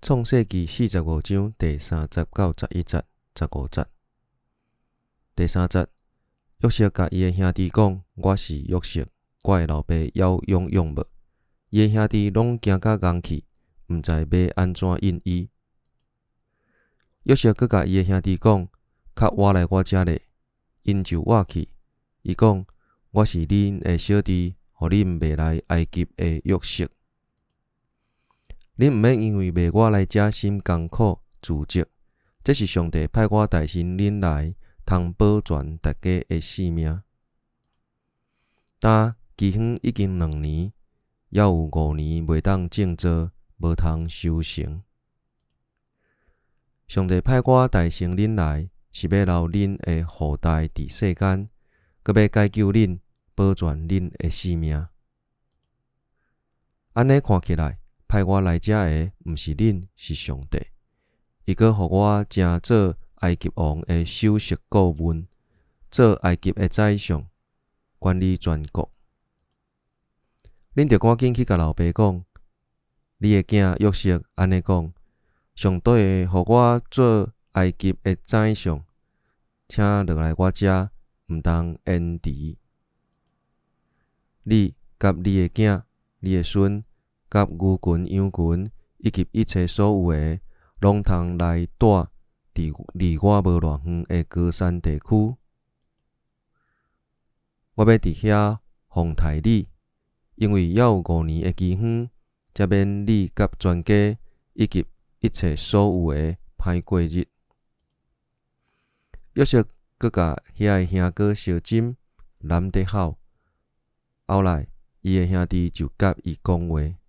創世記45章第30到11節、15節。第三節，約瑟共伊的兄弟講：我是約瑟，我的老爸猶勇勇無？伊的兄弟攏驚甲戇去，毋知欲按怎應伊。約瑟閣共伊的兄弟講：較倚來我遮咧，𪜶就倚去。伊講：我是恁的小弟，予恁賣來埃及的約瑟。恁毋免因為賣我來遮心艱苦自責，這是上帝派我代身恁來，通保全大家的性命。今饑荒已經2年，猶有5年袂當種作，無通收成。上帝派我代身恁來，是欲留恁的後代佇世間，閣欲解救恁，保全恁的性命。按呢看起來，派我來遮的毋是恁，是上帝。伊閣予我升做埃及王的首席顧問，做埃及的宰相，管理全國。恁著趕緊去共老爸講，你的囝約瑟按呢講：上帝予我做埃及的宰相，請落來我遮，毋通延遲。你佮你的囝、你的孫、佮牛群、羊群，以及一切所有的，攏通來蹛佇離我無偌遠的歌珊地區。我欲佇遐奉待你，因為猶有五年的饑荒，才免你佮全家以及一切所有的歹過日。約瑟閣共遐个兄哥相斟，攬咧吼。後來，伊的兄弟就佮伊講話。